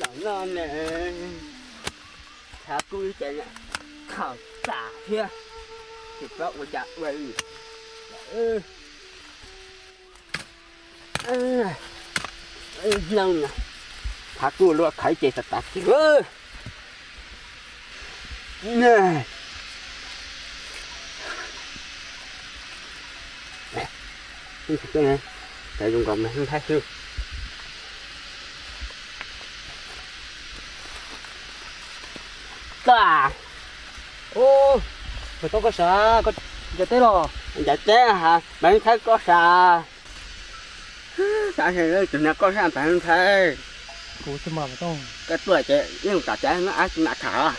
Tam no ne, thav kub ib ce kham tam thiab, tsis paub ua cas ua li. Hnub no thav kub luaj khaiv ces tas tas kiag. Cov zoo nkauj mas hnub thaib xwb. Tag. Ub, Maiv Tooj koj sav, koj ncaim teb los? Ncaim teb ha, Maiv Tooj koj sav. Sav tus niag koj sav Maiv Tooj. Kuv tsis mas Maiv Tooj. Koj tuaj ces yeej kam cav no ab tsis mam tham.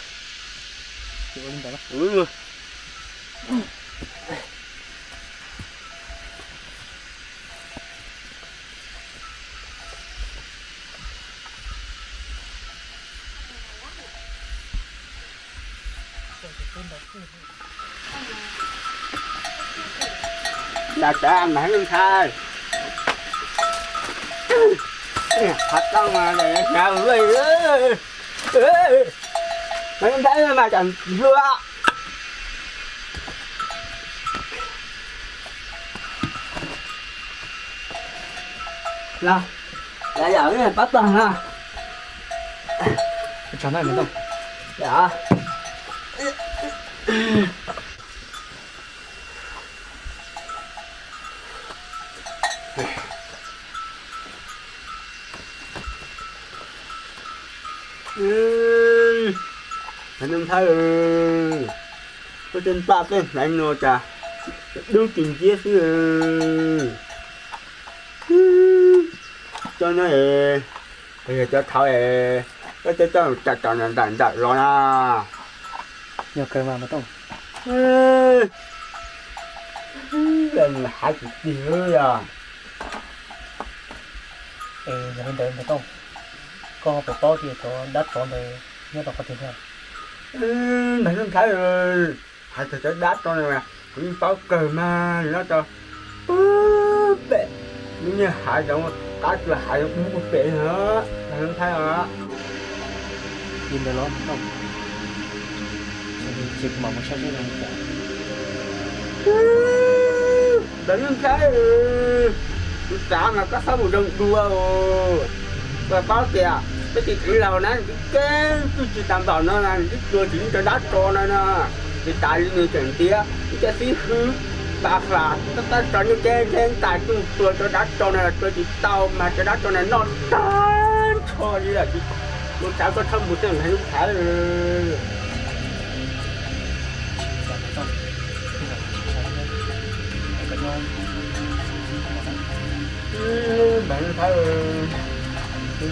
Nta tsav mas nthaib, qhov toj mas hnyav vwj, mas nthaib mas tsam hlua. Los, los yam pab tog no. Nthaib, koj tej npaj tej hnaiv no cas dub kis nciab xwb. Cov no es, yog cov thaud es, koj coj coj mus tsom tsom ntawm ntawm los na. Yog kawg mas Maiv Tooj. Hais tsis tig yog. Es yog li ntawd Maiv Tooj, koj puas paub tias cov dab tsov ntawd nyob rau qhov twg thiab? Mas Nthaib, hais txog cov dab tsov no kuv yeej paub kawg mas, nyob rau pem lub niag hav zoov qab tsuas hav zoov dub pem no, Nthaib os. Li ntawd los Maiv Tooj, ces kuv mam mus saib seb zoo li cas. Ntawd Nthaib, kuv xav mas koj txhob mus zoo dua os. Koj paub tias peb txiv txiv laus na, nws twb keeb twj tsis tas npaum no, nws twb tua tsis yeej cov dab tsov no no. Tsis tas li nws tseem ntiav nws cov xib hwb Npas Fam, tab tab tso nyob kev ntev ntais tuaj tua cov dab tsov no los tua tsis tau mas cov dab tsov no noj tag nrho li lawm. Kuv xav koj txhob mus tej Nthaib Nthaib. Nthaib,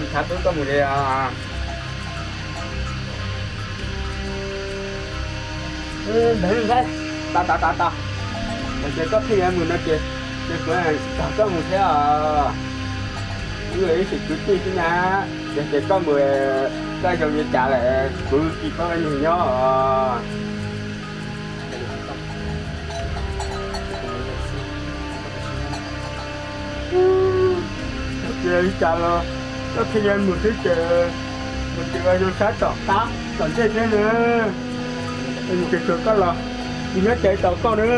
Nthaib, peb koj mus li os. Nthaib, Nthaib, tos tos tos tos, ces koj pheej yuav mus no ces, ces kuv tos koj mus thiab os. Wb ib sim kwv tij xwb na, ces ces koj mus, koj zoo li cas lawm kuv tsis paub nws nyob os. Tsis li cas los koj thiaj li mus xwb ces, mus ces ua zoo saib tom qab tom ntej thiab na. Ces tsuas koj los, kuv nyob ces tos koj na.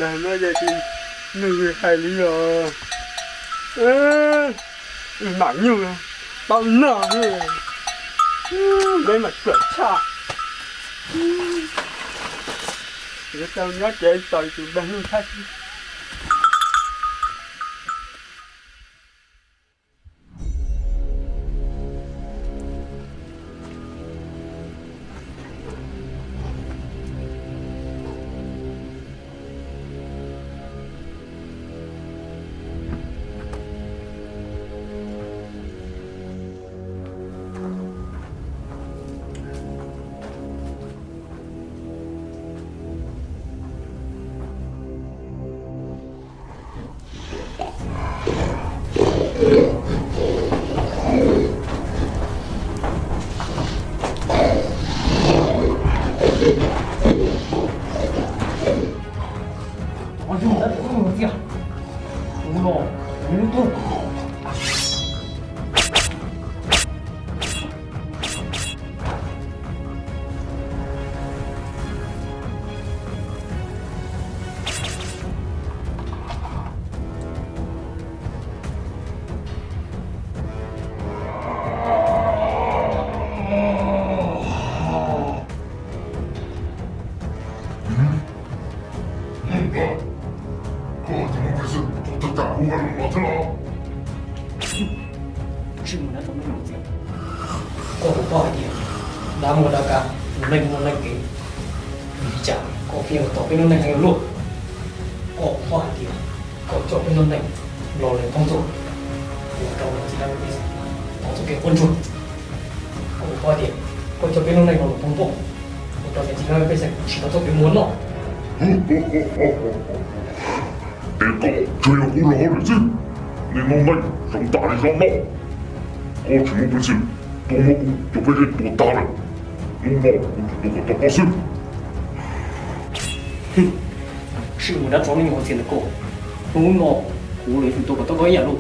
Dag no ces nws hais li os. Mam nyuj tau noj, neb mam tsuam tshaj. Yuav tau nyob ces tos tus dag nyuj tshaj. Dab muaj dab kab, lub neej muaj lub neej kev. Vim li cas koj pheej ua tau peb lub neej heev ua luaj? Koj paub hais tias koj coj peb lub neej los lawm thoob tuaj, ua rau niam txiv dab peb tau txoj kev quaj ntsuag. Koj paub hais tias koj coj peb lub neej los lawm thoob tuaj, ua rau niam txiv dab peb tsis tau txoj kev muaj noj. Es koj tsuas yog kuv los hauj lwm xwb, nej lub neej zoo tas li zaub noj. Koj tsis muaj peev xwm tuaj muab kuv cov pob zeb tua tag lawm. Hnub no kuv tsuas tua kom tau koj xwb. Sim mus dab tso neej nyob txias ntawm koj, hnub no kuv los yuav tsum tua kom tau koj ib yam lauj.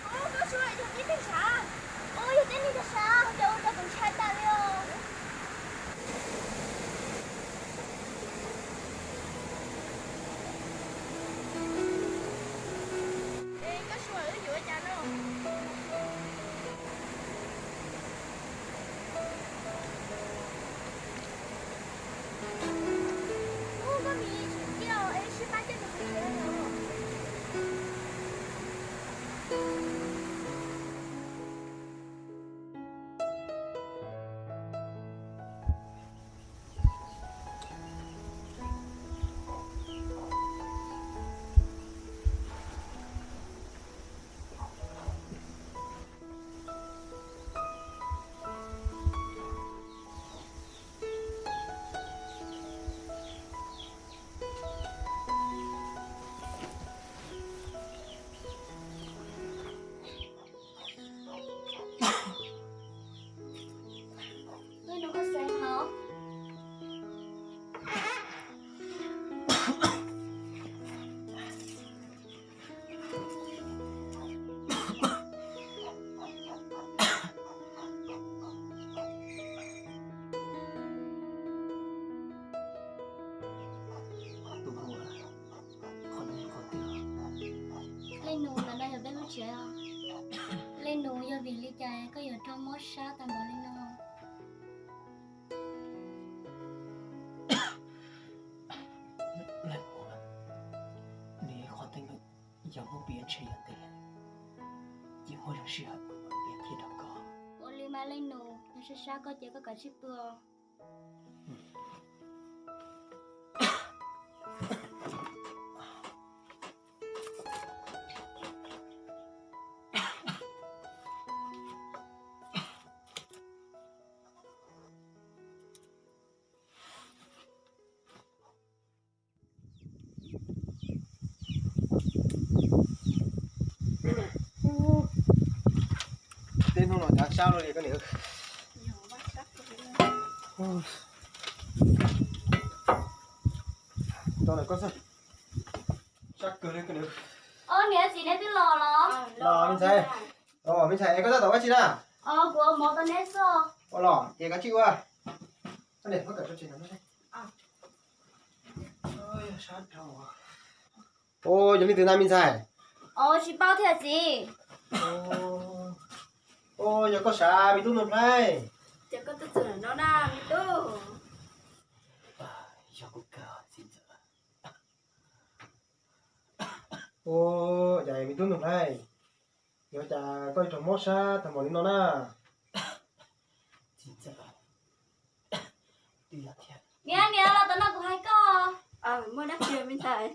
Ua, koj suav yog tib neeg sav, ua yog tib neeg sav, cas ua rau kuv ntshai tas li os. Es koj suav wb yuav ua cas no? Tsev, Leej Nus, yog vim li cas koj yuav raug mob sab tag npaum li no? Leej Nus, nws qhov teeb meem yog muab piav ntshe yog tias ces muaj zoo sij hawm kuv mam piav thiab rau koj. Ua li mas Leej Nus, yog sab sab koj ces koj kav tsij pw os. Tej hnub no hnyav sab luaj li koj niam. Tau lawm koj xwb. Sab kawg li koj niam. Ob niam txiv neb twb los los? Los me ntxhais. Os me ntxhais, es koj tab tom ua dab tsi na? Kuv ua mov rau neb xwb. Ua los ces kav tsij ua. Koj niam, koj kawm tso tsev no. Ua yog leej twg na me ntxhais? Os, tsis paub thiab txiv. Os, yog koj sav me tub Nuj Nplhaib. Ces koj tuaj txog no na me tub? Yog kuv kawg txiv ntxawm. Ua cas me tub Nuj Nplhaib, yog cas koj yuav raug mob sab tag npaum li no na? Txiv ntxawm, niam, niam, los tom no kuv hais koj. Muaj dab tsi me ntxhais?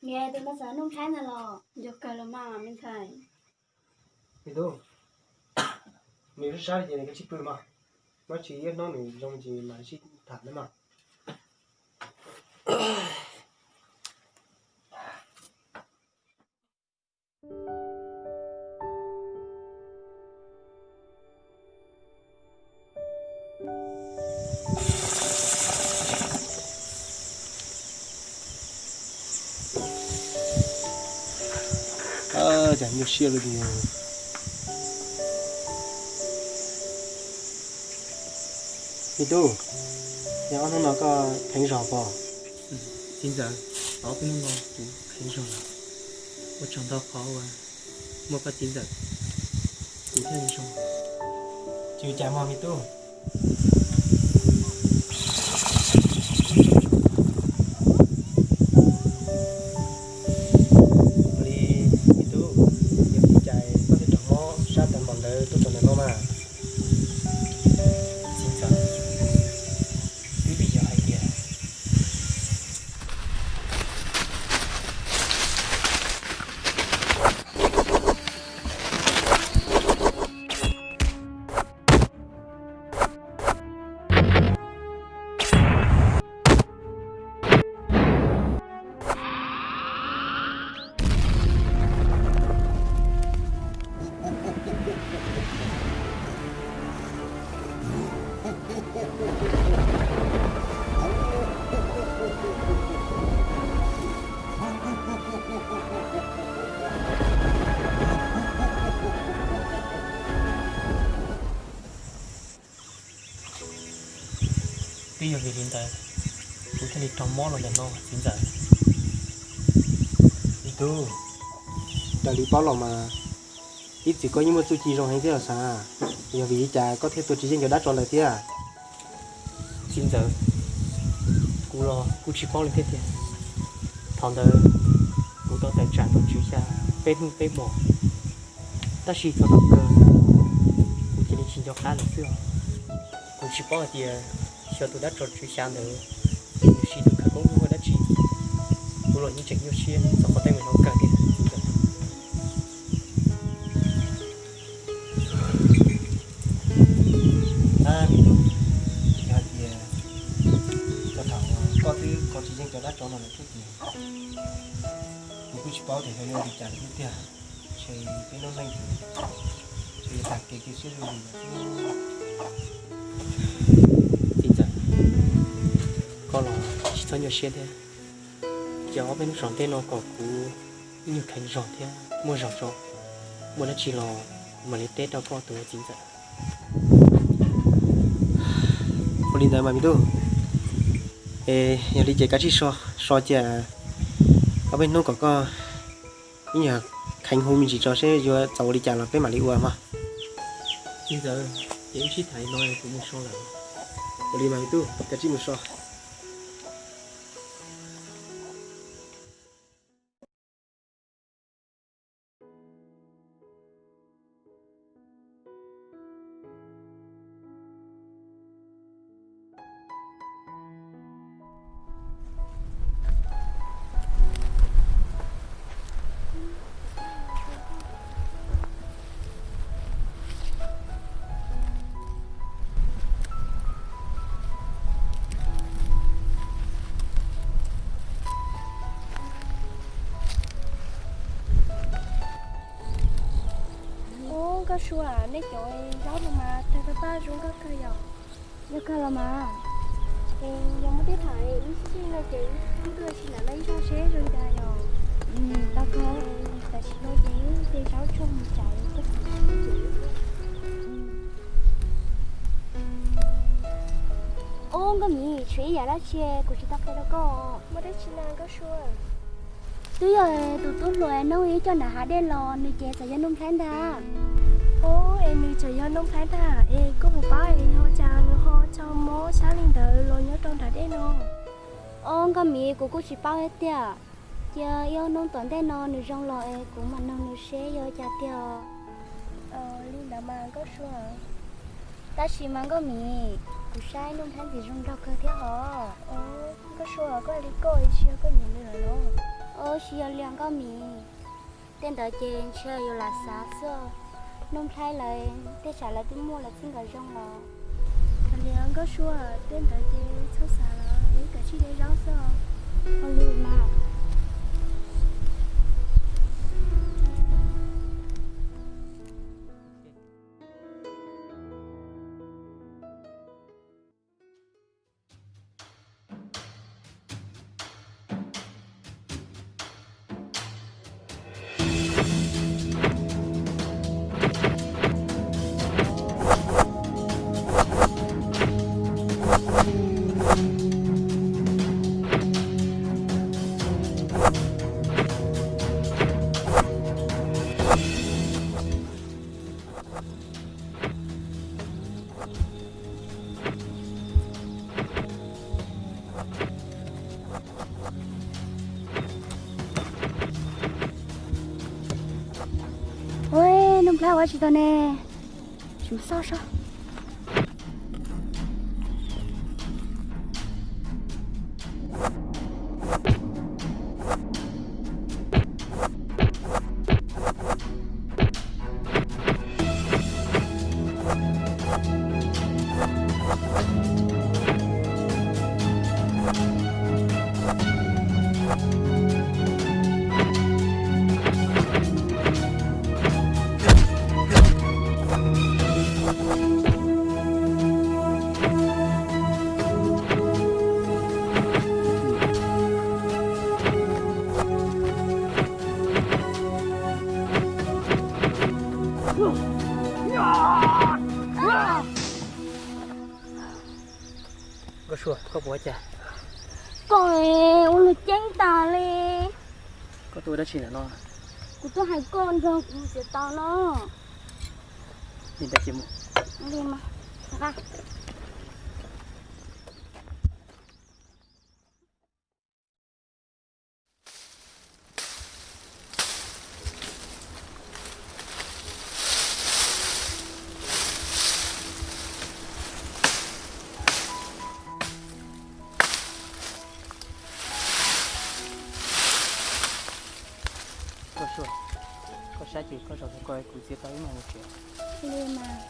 Niam, tus no xyov Nuj Nplhaib ntag los? Yog kawg los mas me ntxhais. Me tub, nws sab sab li ces nws kav tsij pw mog. Tab sis ib hnub nws zoo ces mam sib tham nawb mog. Cas nyuaj siab li. Me tub, yog ob hnub no koj kheev zog pob? Txiv ntxawm, ob peb hnub no kuv kheev zog lawm. Ua tsaug ntau qhov uas muaj koj txiv ntxawm, kuv thiaj li zoo. Tsis ua cas mog me tub. Ua li me tub, yog vim li cas koj thiaj raug mob sab tag npaum ntawd tuaj txog ntawm no mas? Txiv ntxawm, twb vim yog hais tias Twb yog vim li ntawd kuv thiaj li raug mob los ntawm no txiv ntxawm. Me tub, raws li paub los mas ib txwm koj yeej muaj txuj ci zoo heev thiab los xav, yog vim li cas koj thiaj tua tsis yeej cov dab tsov ntawd thiab? Txiv ntxawm, kuv los kuj tsis paub li thiab tiag. Thaum ntawd kuv tau tawm tsam nrog tswv xya peb hnub peb hmos, tab sis txog thaum kawg kuv cia li tsis nco qab lawm xwb os. Kuv tsis paub hais tias xyov tus dab tsov tswv xya ntawd nws siv tus khawv koob hu ua dab tsi. Kuv los yeej tseem nyuaj siab txog qhov teeb meem no kawg tiag. Yog hais tias thaum koj twb kho tsis yeej cov dab tsov no lawm thiab ces kuv kuj tsis paub tias yog yuav li cas lawm thiab tiag. Ntshe peb lub neej ces ntshe yuav tag kev cia siab zuj zus lawm thiab. Txiv ntxawm, koj los tsis txhob nyuaj siab thiab. Ces ob peb hnub tom ntej no kom kuv ib nyuag kheev zog thiab muaj zog tso, muaj dab tsi los kuv mam li teb rau koj tus txiv ntxawm. Ua li ntawd mas me tub, es yog li ces kav tsij so, so cia ob peb hnub kom koj Ib nyuag kheev hu me ntsis tso seb yuav txaus ua li cas los peb mam li ua mog. Txiv ntxawm, ces wb sib tham li no kuv mus so lawm. Ua li mas me tub, kav tsij mus so. Ub, Nkauj Sua, nej cov zaub no mas tawg paj paj zoo nkauj kawg yom. Yog kawg los mas. Es yog muaj tej thaum wb sib sib no ces wb tuaj ua si ntawm no ib zaug seb zoo li cas yom. Tau kawg. Tam sim no ces wb de zaub tshuaj mus tsam koj txiv. Ub, Nkauj Mim, tshuav ib yam dab tsi kuv tsis tau qhia rau koj. Muaj dab tsi na Nkauj Sua? Twb yog tus tub hluas noob wb coj nram hav dej los nws ces txawm yog Nuj Nplhaib ntag. Ub, es nws txawm yog Nuj Nplhaib ntag es koj puas paub es ho cas nws ho tso mob sab li ntawd los nyob rau nram dej no? Ob, Nkauj Mim, kuv kuj tsis paub thiab tiag. Cia ib ob hnub tom ntej no nws zoo los es kuv mam nug nws seb yog cas tiag. Li ntawd mas Nkauj Sua. Tab sis mas Nkauj Mim, kuv saib Nuj Nplhaib ntxim zoo nraug kawg thiab hos. Nkauj Sua, koj li koj tsis yog koj nyiam nws lawm los? Tsis yog li os Nkauj Mim. Tej ntawd ces ntshe yus lam xav xwb. Nuj Nplhaib lawv tej tsam lawv twb muaj lawv txij nkawm zoo los. Kav liam Nkauj Sua, tej ntawd ces txhob xav lawm, wb kav tsij de zaub xwb os. Ua li mas. Ua, Nuj Nplhaib ua tsis tau ne. Tsis mus xauj seb. Nkauj Sua, koj puas ua cas? Koj ua luag ceeb tas li. Koj tuaj ua dab tsi ntawm no? Kuv tuaj hais koj nrog kuv txiav taws no. Li ntawd ces mus. Li mas. Koj Sua, koj saib ces koj zaum rau ko kuv txiav tau ib hmos mus tsev. Li mas.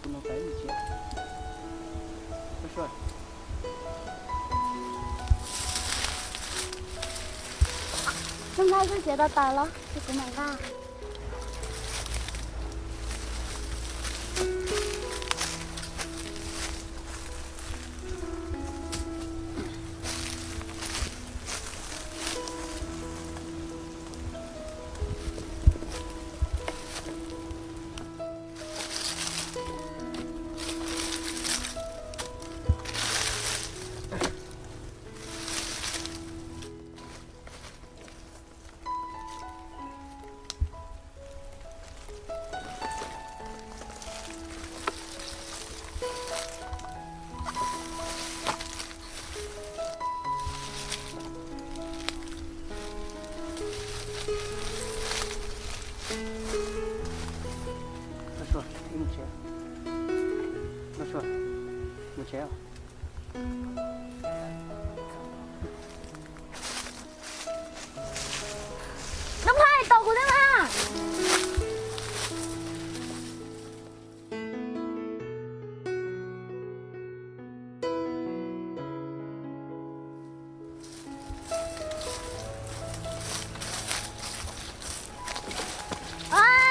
Tus no tas ib mus tsev. Koj Suav, tus no koj tsev tas tas los ces kuv mam nqa. Koj Suav, ib mus tsev. Koj Suav, mus tsev os. Noob Nplhaib, tos kuv thiab mas.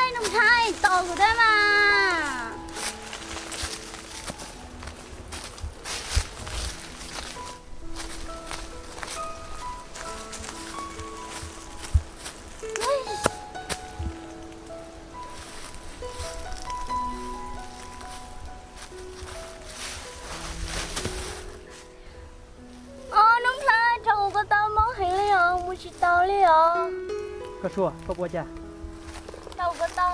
Noob Nplhaib, tos kuv thiab mas. Os, Noob Nplhaib, rau kuv ko taw mob heev li os, mus tsis tau li os. Koj Suav, koj puas cas? Rau kuv ko taw.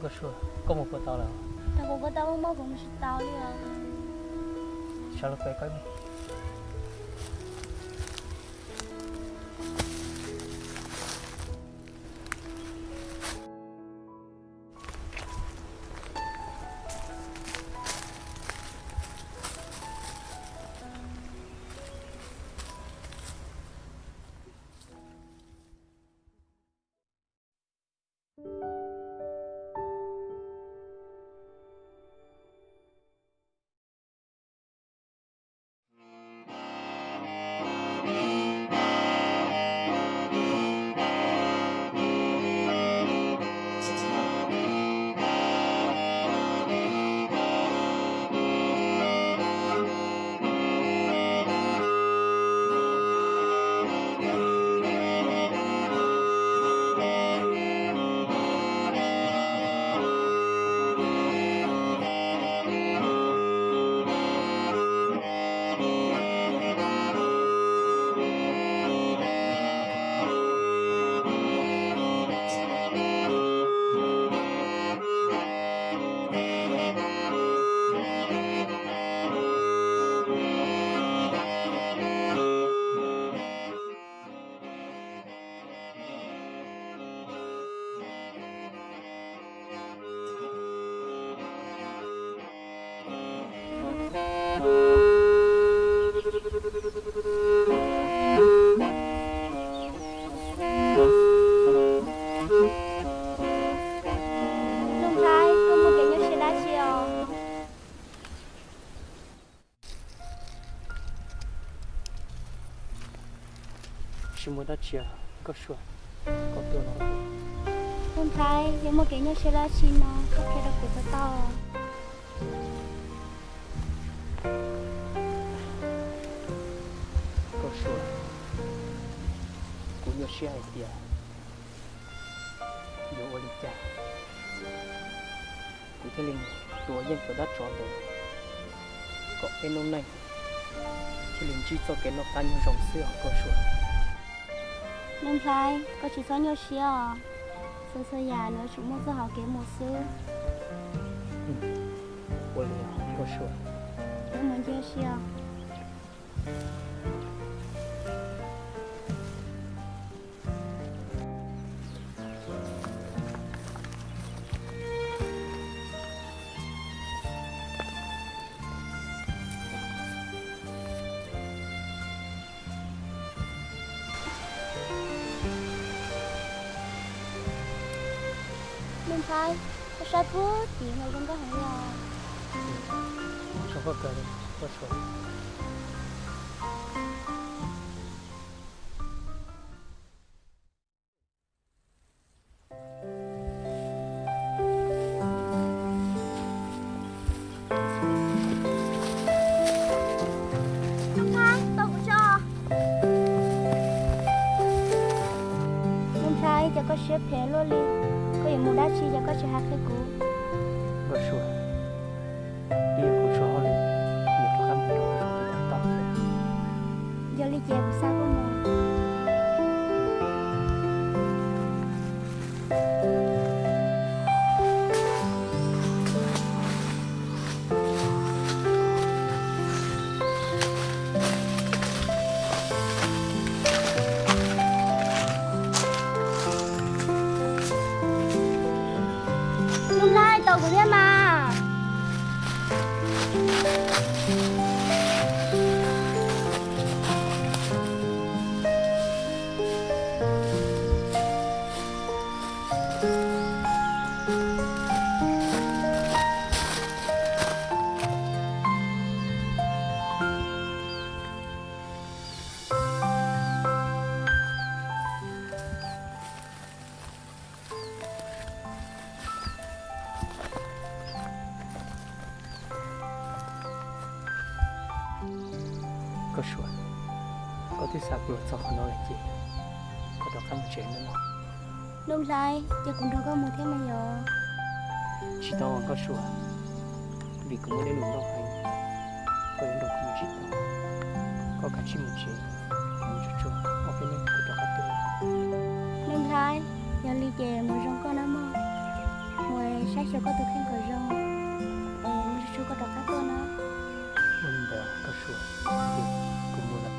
Koj Suav, koj mus puas tau lawm? Rau kuv ko taw mob mob kuv mus tsis tau li os. Sawv los pem koj. Zoo Nplhaib, koj muaj kev nyuaj siab dab tsi os? Tsis muaj dab tsi, Nkauj Sua, koj tuaj no. Zoo Nplhaib, yog muaj kev nyuaj siab dab tsi no koj qhia rau kuv tau tau. Nkauj Sua, kuv nyuaj siab hais tias yuav ua li cas kuv thiaj li mus tua yeej tus dab tsov ntawd, kom peb noob neej thiaj li ntsib txoj kev noj qab nyob zoo xwb os Nkauj Sua. Zoo Nplhaib, koj tsis txhob nyuaj siab os. Txhua txhua yam nws yuav tsum muaj txoj hau kev mus xwb. Ua li os Nkauj Sua. Wb mus ncig ua si os. Saib, koj saib puag tim mas zoo nkauj heev li os. Zoo nkauj kawg li, koj Suav. Nuj Nplhaib, tau kuv tso. Nuj Nplhaib, cas koj siab phem luaj li, koj yuav mus dab tsi cas koj tsis hais qhia kuv? Nkauj Suav, twb yog kuv tso hauj lwm, yuav rov qab mus rau Suav tau xwb. Yog li ces kuv xa koj mus. Nuj Nplhaib, tos kuv thiab mas. Nkauj Suav, koj twb xa kuv los txog qhov no lawm ces koj rov qab mus tsev nawb mog. Nuj Nplhaib, cia kuv nrog koj mus thiab mas yom. Tsis tau os Nkauj Suav, vim kuv muaj dej num nplooj heev, koj yuav nrog kuv mus tsis tau. Koj kav tsij mus tsev, kuv mus tsuag tsuag ob peb hnub kuv rov qab tuaj. Nuj Nplhaib, yog li ces mus zoo koj nawb mog, mus saib xyuas koj tus kheej kom zoo, es mus tsuag tsuag koj rov qab tuaj na. Ua li ntawd Nkauj Suav, kuv mus lawm.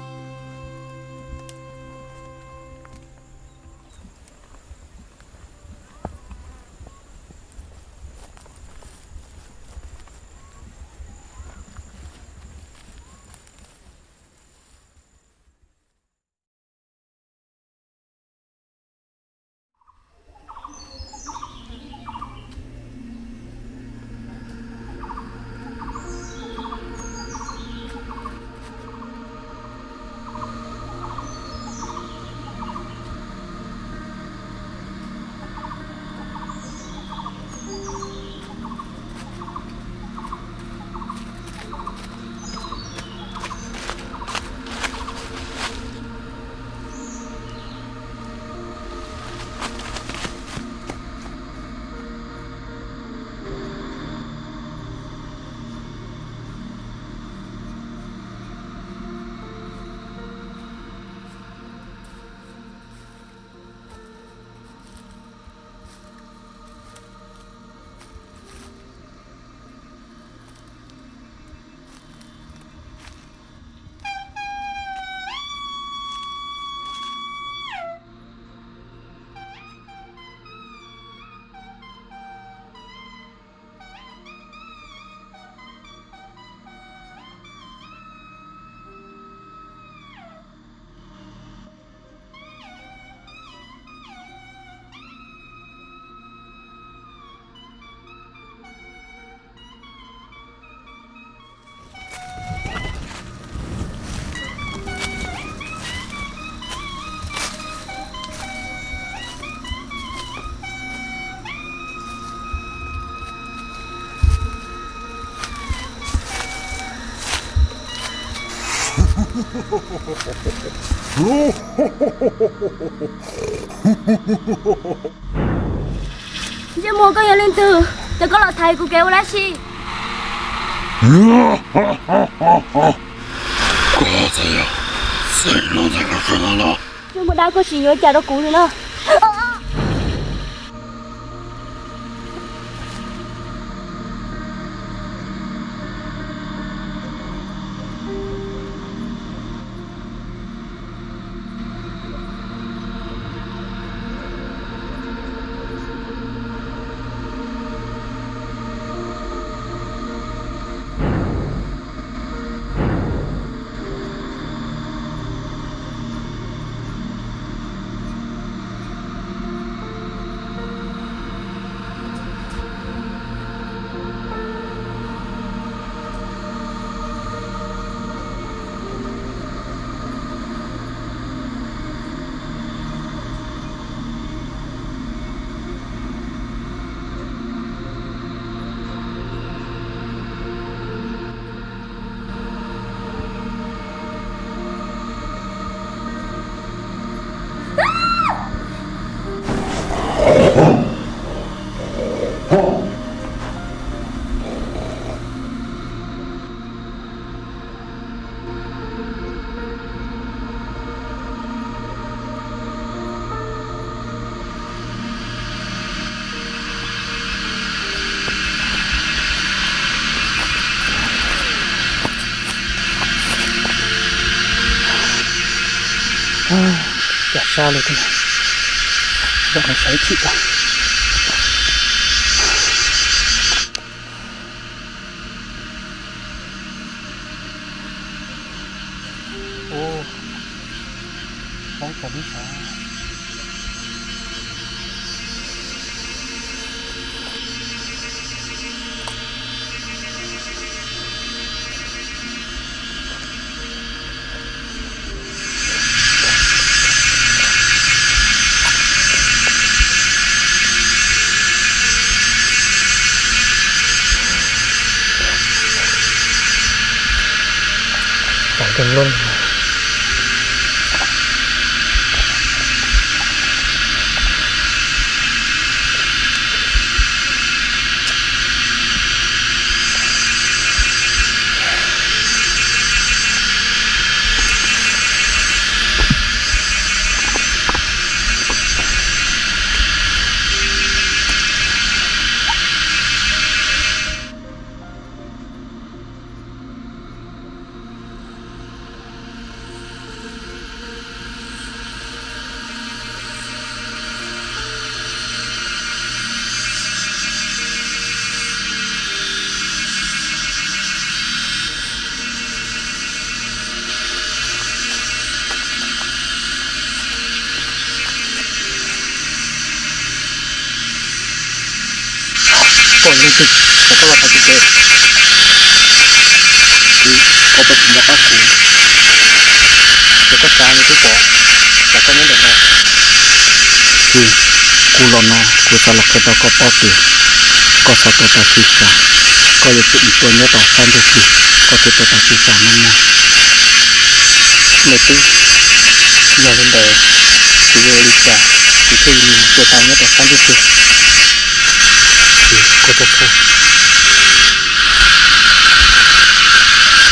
Ntsej muag, koj yog leej twg? Ces koj los thaiv kuv kev ua dab tsi? Koj txawm yog xeem no ntag los, ntsej muag dab, koj tsis yuav cas rau kuv li na. Cas sab li thiab, zaum no sab ib chim tas. Ub, poob tag lub sab. Tau kawg loj. Koj leej twg, koj los txog txij tsev. Koj puas tsis nco qab kuv? Ces koj tsa me tub Pov, cas koj nyob ntawm no? Txiv, kuv los no kuv xav los qhia rau koj paub tias koj xav tuav tau txiv xyas, koj yuav tsum mus tua nyob rau sab ntsuj plig, koj thiaj tuav tau txiv xyas no mog. Me tub, yog li ntawd kuv yuav ua li cas kuv thiaj li mus tua tau nyob rau sab ntsuj plig? Txiv, koj txhob txhawj.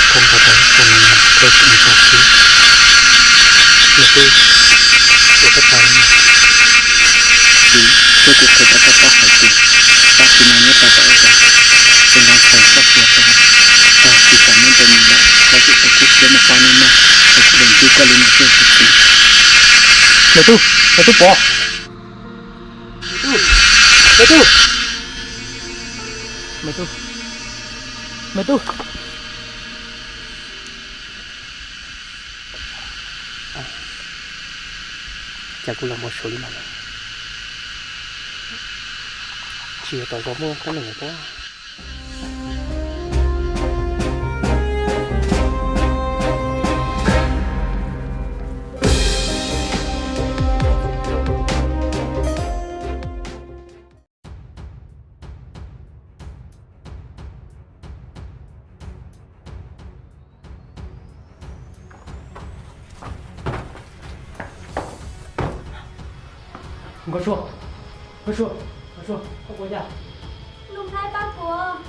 Koj nqa tau ib qho no, koj yuav tsum mus tau xwb. Me tub, ua koj tsaug li. Txiv, thiab kuv qhia rau koj paub hais tias tab sis no nyob rau tom ub, ces nqa ntxhais koj tua tau, tag kis tsam nyob ntawm no lawm koj yuav tsum tau kub siab mus pab nws mog, es kuv los ntsib koj li no xwb txiv. Me tub, me tub Pov. Me tub, me tub, me tub, me tub. Cas kuv los mus saud li no lawm? Tsis yog tom zos muaj qab nees pob. Nkauj Sua, Nkauj Sua, Nkauj Sua, koj ua cas? Nus Nqaij pab kuv.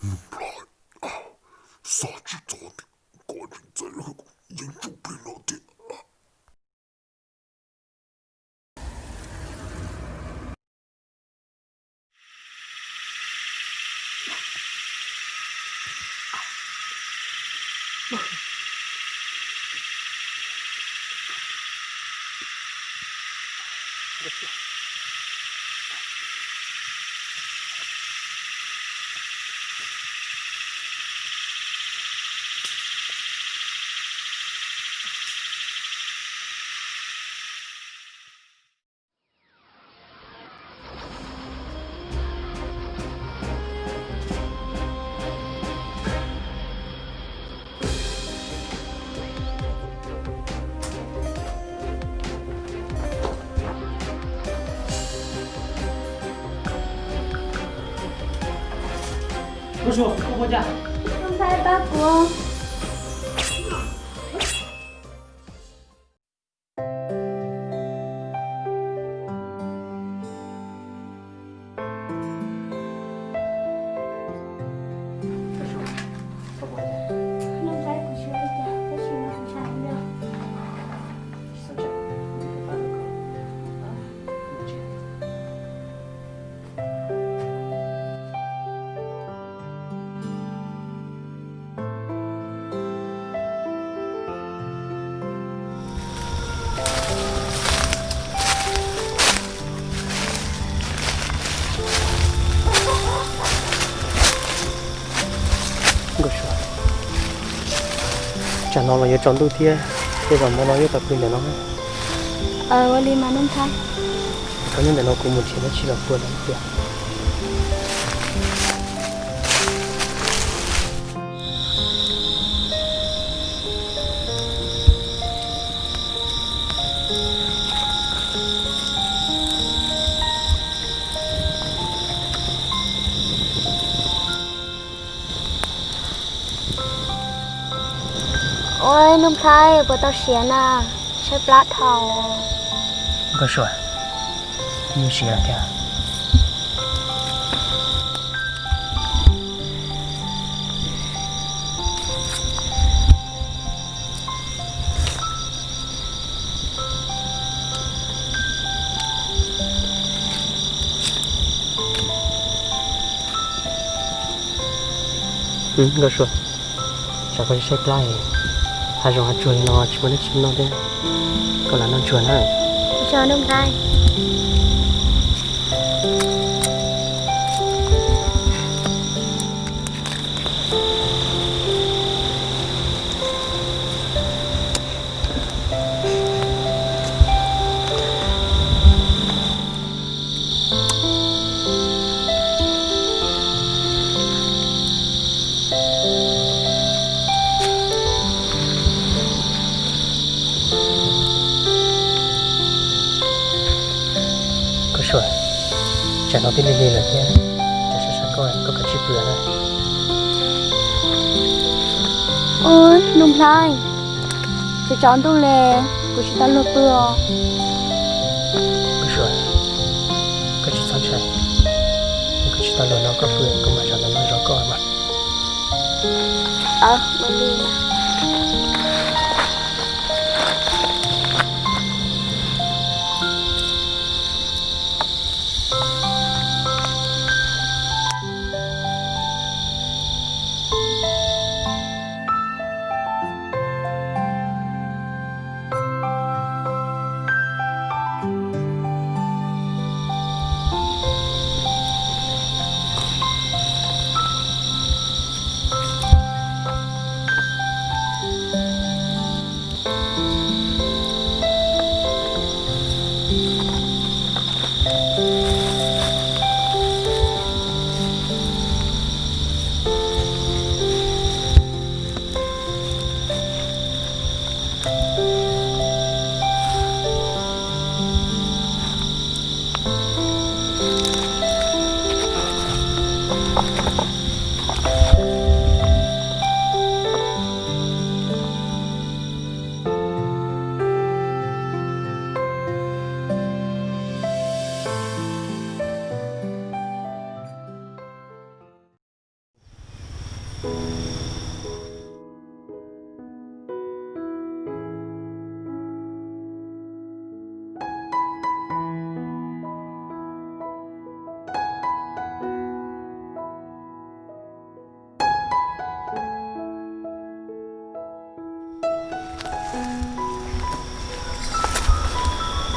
Nplai, xav tsis txog tias koj tseem txais lawv yeeb ncuab plig no thiab. Nkauj Sua, koj puas cas? Koj pab pab kuv. Nkauj Sua, tsam no los yuav tsaus ntuj thiab, tej zaum hmo no yuav tau pw ntawm no. Ua li mas Nuj Nplhaib. Koj nyob ntawm no kuv mus nrhiav dab tsi los pua ntawm tiag. Ua Nuj Nplhaib puas tau siav na, saib plab dhau. Nkauj Sua, kuv siav lawm thiab. Nkauj Sua, tsam koj saib plab, hav zoov hav tsuag li no tsis muaj dab tsi noj thiab, koj lam noj ntsuag na. Tso Nuj Nplhaib. Nkauj Sua, tsam no twb lig lig lawm thiab, tsam sab sab koj, koj kav tsij pw na. Ub, Nuj Nplhaib, tsaus tsaus ntuj li, kuv tsis tau luag pw os. Nkauj Sua, koj tsis txhob ntshai, koj tsis tau luag no koj pw, kuv mam zaum ntawm no zov koj mas.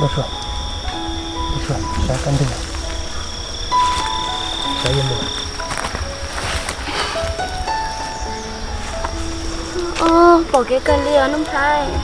Sua, sua, sab kab ntug, sab yuav mus. Pom kev kawg li os Nuj Nplhaib.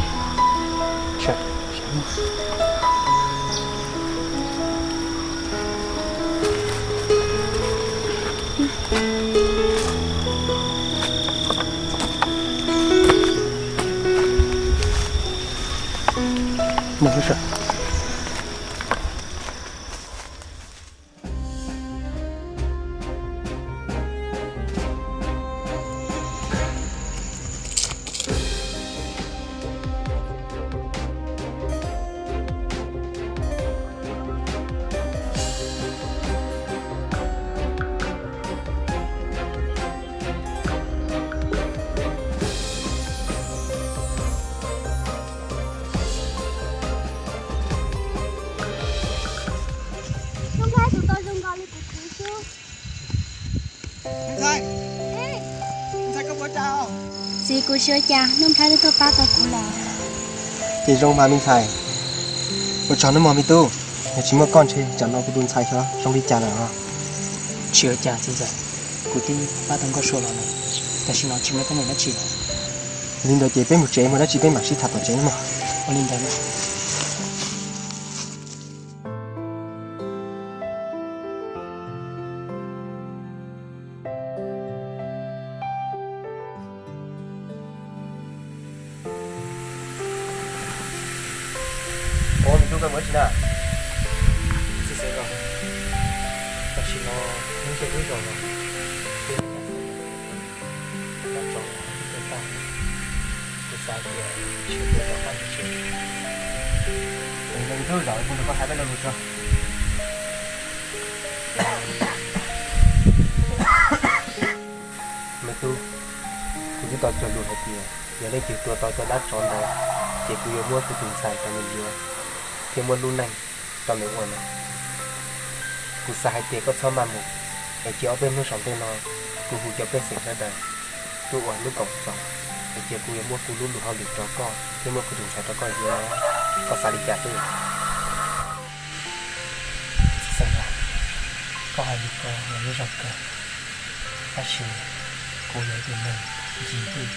Txiv, kuv tsis ua cas, Nuj Nplhaib twb tuaj pab tau kuv lawm. Ces zoo mas me ntxhais. Ua tsaug nawb mog me tub, yog tsis muaj koj ntshe tsam no kuv tus ntxhais xyov zoo li cas lawm os. Tsis ua cas txiv ntxawm, kuv twb pab tau Nkauj Sua los lawm, tam sim no tsis muaj teeb meem dab tsi lawm. Li ntawd ces peb mus tsev, muaj dab tsi peb mam sib tham tom tsev nawb mog. Ua li ntawd. Ua me tub, koj mus dab tsi na? Txiv xeev, tam sim no hnub ntseg hnub zoo los, kuv xav tias cia kuv rov qab mus tsev. Me tub, kuv nrog koj hais peb lo lus tso. Me tub, kuv twb tau cog lus hais tias yog leej twg tua tau cov dab tsov ntawd, ces kuv yuav muab kuv tus ntxhais rau nws yuav, thiab muab lub neej rau nws ua no. Kuv xav hais tias koj txhob maj mus, es cia ob peb hnub saum ntej no kuv hu cov pej xeem sawv daws tuaj ua lub koom txoos, es cia kuv yuav muab kuv lub lus hauj lwm rau koj thiab muab kuv tus ntxhais rau koj yuav no. Koj xav li cas xwb? Txiv xeev, koj hais li ko los yeej zoo kawg, tab sis kuv yog ib tug neeg ntsim twj,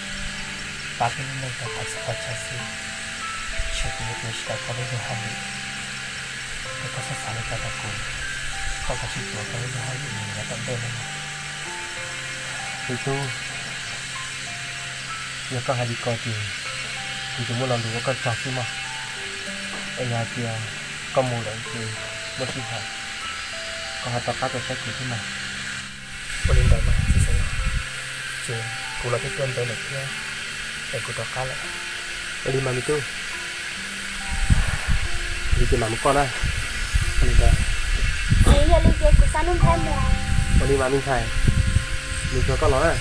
pab peb lub neej tau qhov txhia qhov chaw xwb, ces kuv yuav ua tsis tau koj lub lus hauj lwm. Es koj txhob xav li ko rau kuv, koj kav tsij tuav koj lub lus hauj lwm mus yav tom ntej no. Me tub, yog koj hais li ko ces kuv yuav muab lo lus ua koj tsaug xwb mog. Es yog hais tias koj mus lawm ces muaj sij hawm koj ho rov qab tuaj saib kuv thiab mas. Ua li ntawd mas txiv xeev, ces kuv los twb tuaj ntev lawm thiab, es kuv rov qab lawm. Ua li mas me tub, li ces mam mus koj na. Ua li ntawd. Txiv, yog li ces kuv xa Nuj Nplhaib mus. Ua li mas me ntxhais, nws tuaj koj los na.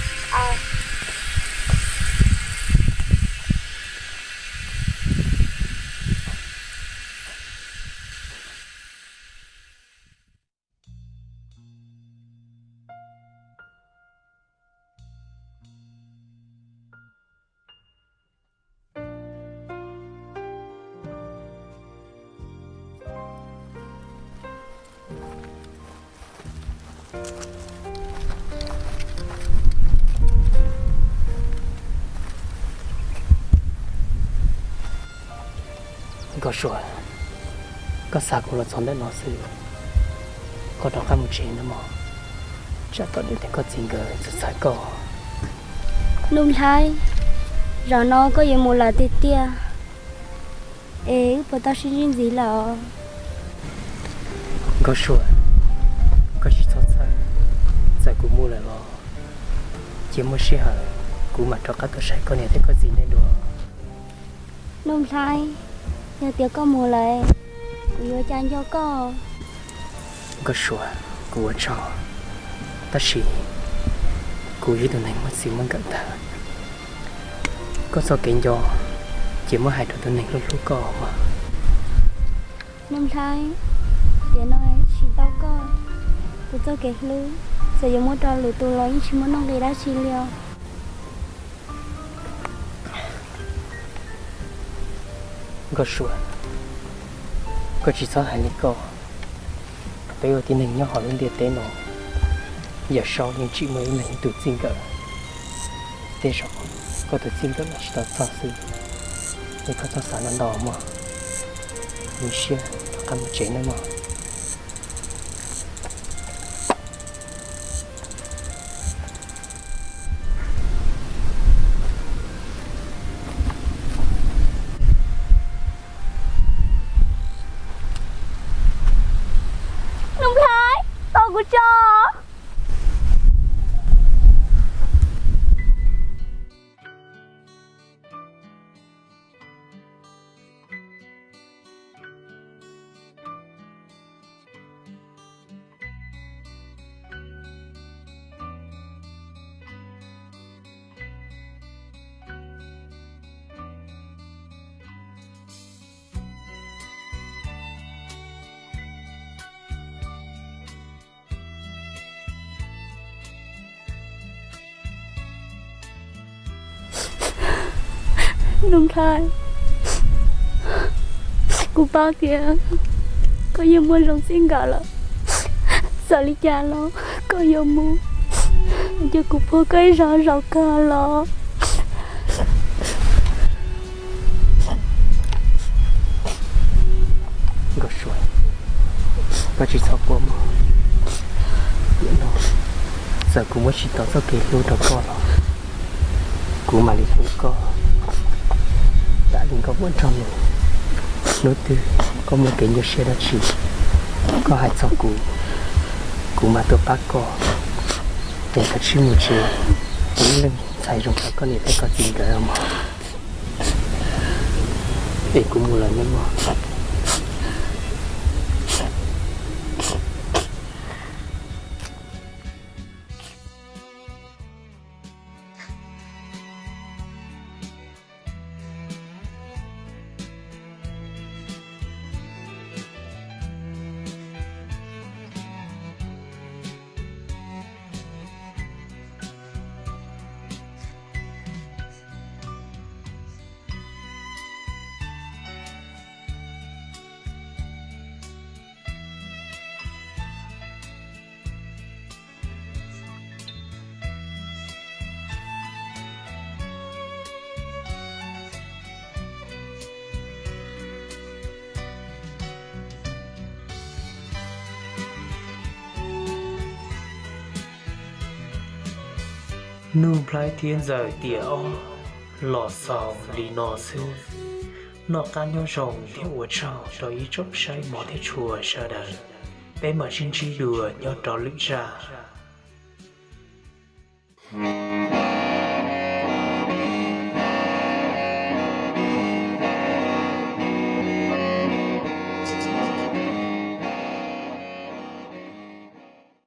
Nkauj Sua, koj xa kuv los txog ntawm no xwb, koj rov qab mus tsev nawb mog, tsam tom ntej koj txiv nkawd txhawj txhawj koj. Nuj Nplhaib, zaum no koj yuav mus lawm tiag tiag, es wb puas tau sib ntsib ntxiv lawm? Nkauj Sua, koj tsis txhob txhawj, txawm kuv mus lawm los cia muaj sij hawm kuv mam rov qab tuaj saib koj niam thiab koj txiv nej dua. Nuj Nplhaib, yog tias koj mus lawm, kuv yuav ua cas nco koj? Nkauj Sua, kuv ua tsaug, tab sis kuv yog ib tug neeg muaj txij muaj nkawm tag, koj txoj kev nco ces muab hais rau tus neeg hlub hlub koj mog. Nuj Nplhaib, tiam no tsis tau koj, kuv txoj kev hlub txawm yuav muab rau lwm tus los yeej tsis muaj nuj nqis dab tsi li os. Nkauj Sua, Koj tsis txhob hais li ko. Peb ua tib neeg nyob hauv lub ntiaj teb no, yawm saub yeej tsis muaj ib leeg ib tug txij nkawm. Tej zaum koj tus txij nkawm los tsis tau txog xwb, es koj txhob xav ntau ntau mog. Ua siab rov qab mus tsev nawb mog. Nuj Nplhaib, tos kuv tso. Nuj Nplhaib, kuv paub tias koj yuav muaj zoo txij nkawm lawm. Txawm li cas los koj yuav mus, cia kuv puag koj ib zaug zaum kawg los. Nkauj Suav, koj tsis txhob quaj mog. Tiam no, txawm kuv muab tsis tau txoj kev hlub rau koj los, kuv mam li hlub koj tas li nkauj muam nrog nws. Hnub twg koj muaj kev nyuaj siab dab tsi, koj hais txog kuv, kuv mam tuaj pab koj. Es koj cia li mus tsev, ua ib leeg ntxhais zoo rau koj niam thiab koj txiv nkawd mog. Es kuv mus lawm nawb mog. Nuj Nplhaib thiab Ntxawm tiam ob los xaus li no xwb. Noj qab nyob zoo thiab ua tsaug rau ib tsoom saib mov thiab tshua sawv daws. Peb mam sib ntsib dua nyob rau lwm zaj.